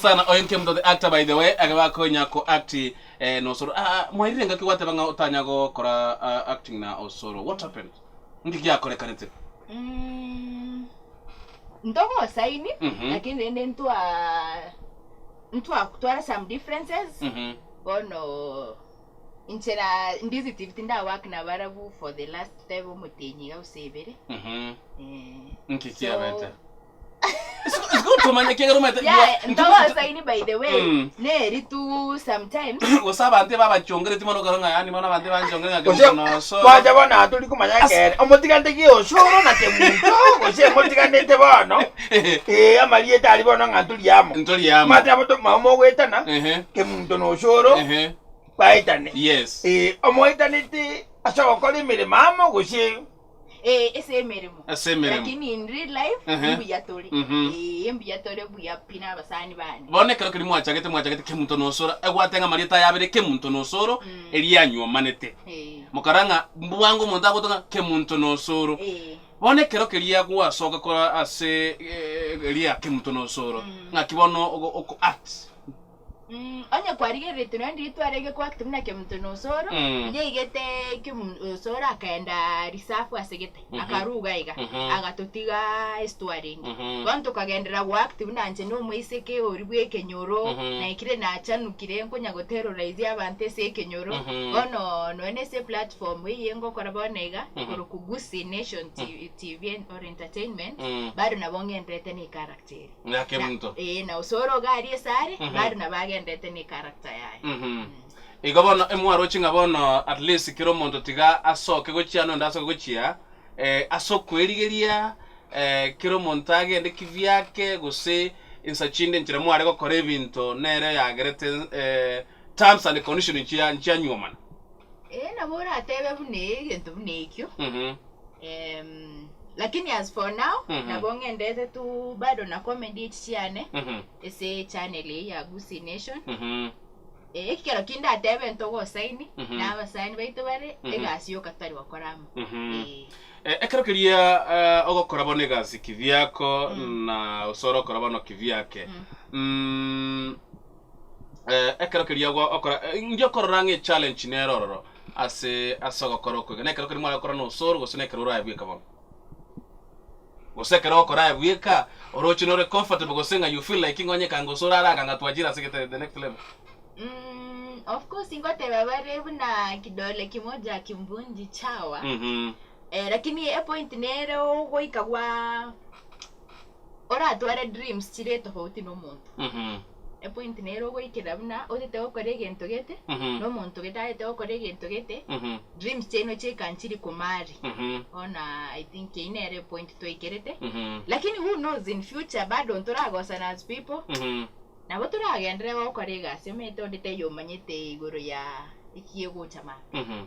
sana oyo Nkemunto the actor by the way age bakonya ko act eh, na Osoro. Ah, mwairire ngaki gwateba ng'a otanya gokora ah, acting na Osoro. What happened? Nki giakorekanete? Mm, ntogosaini Mhm. lakini rende ntwa ntwatwara some differences Mhm. bono inche na ndizi tv tindawork na barabwo for the last time omotenyi iga gose ebere Mhm. eh, Nki so- kiabete? It's good tomanye ekiagera omanyete Yeah, you are- ntogosaini by the way Mm. neri tu sometimes gose abanto ebabachongereti mono okora ng'a yaani bono abanto ebanchongere ng'a Gose kemunto noso gwacha bono aa tori komanya ekere omotiganete giosoro na kemunto gose motiganete bono eh amarieta aria bono ng'a ntori amo ntori amo Omanyete nabo to- mao mogoetana Ehe, kemunto na osoro ehe, baetane yes Eh, omoetanete ase ogokora emeremo amo gose Eh, ase emeremo. Ase emeremo. Lakini in real life, Ehe. mbuya tore. Mhm. Eh, mbuya tore buya pi na abasani bane. Bono ekero keria mwachagete mwachagete kemunto na osoro egwate ng'a amarieta aya abere kemunto na osoro Mm. eria anywomanete Eh. mokara ng'a mbwango omonto agotoka ng'a kemunto na osoro Eh. bono ekero keria gwasoka korwa ase eh, eria kemunto na osoro Mm. ng'aki bono ogo oko act Onye kwarigereretie nonya ndiria twarenge koact buna Kemunto na Osoro, Mm. nyaigete Kemu- Osoro akaenda reserve ase gete, Mhm. akarwa iga iga, Mhm. agatotiga ase twarenge. Mhm. Bono tokagenderera goact buna inche na omoiseke oria bwa ekenyoro, Mhm. naikire nachanukire nkonya goterrorize abanto ase ekenyoro, Mhm. bono nonya na ase eplatform eye ngokora bono iga, Mhm. ekorokwa Gusii Nation T- TV or Entertainment, Mm. bado nabo ng'endererete na echaracter ere. Ya Kemunto. Ee, na osoro iga aria ase are, Mhm. bado nabo agenderete ne character yaye. Mhm. Igo bono emwaroche ng'a bono at least kera omonto tiga asoke gochia nonde asoke gochia eh, ase okwerigeria eh, kera omonto agende kivyake gose insa chinde enchera mware gokora ebinto nere yagerete eh, terms and condition nchia nchianywomana. Ee, nabo oratebe buna egento buna ekio. Mhm. Em, lakini as for now Mhm. nabo ng'endete tu bado na comedy echi chiane Mhm. ase channel eye ya Gusii Nation Mhm. Eh, ekero ki ndatebe ntogosaini Mhm. na abasani baito bare Mhm. egasi yoka totari gokora amo Mhm. Eh, Eh, ekero keria eh, ogokora bono egasi kivyako Mm. na osore okora bono kivyake Mm. mm, eh, ekero keria gwa- okora eh, inki okorora ng'a echallenge nere ororo ase ase ogokora oko iga? Nekero keria mware gokora na osoro gose nekero oraye bweka bono? Gose ekero ogokora aye bweka, oroche nore comfortable gose ng'a you feel like ng'a onye kanga osoro araka ng'a twachire ase gete the next level? Mm, of course ngoteba bare buna kidole kimoja hakimvunji chawa Mhm. eh, lakini epoint nere ogoika gwa oratware dreams chire tofauti na omonto. Mhm. Epoint nere ogoikera buna otete gokora egento gete, Mhm. na omonto gete aete gokora egento gete, Mhm. dreams chiaino chiaika nchiri komari. Mhm. Bono I think eyio nere epoint twaikerete. Mhm. Lakini who knows in future bado ntoragosana as people, Mhm. nabo toragenderere gokora egasi omanyete onde taiyo omanyete igoro ya eki egocha mambia. Mhm.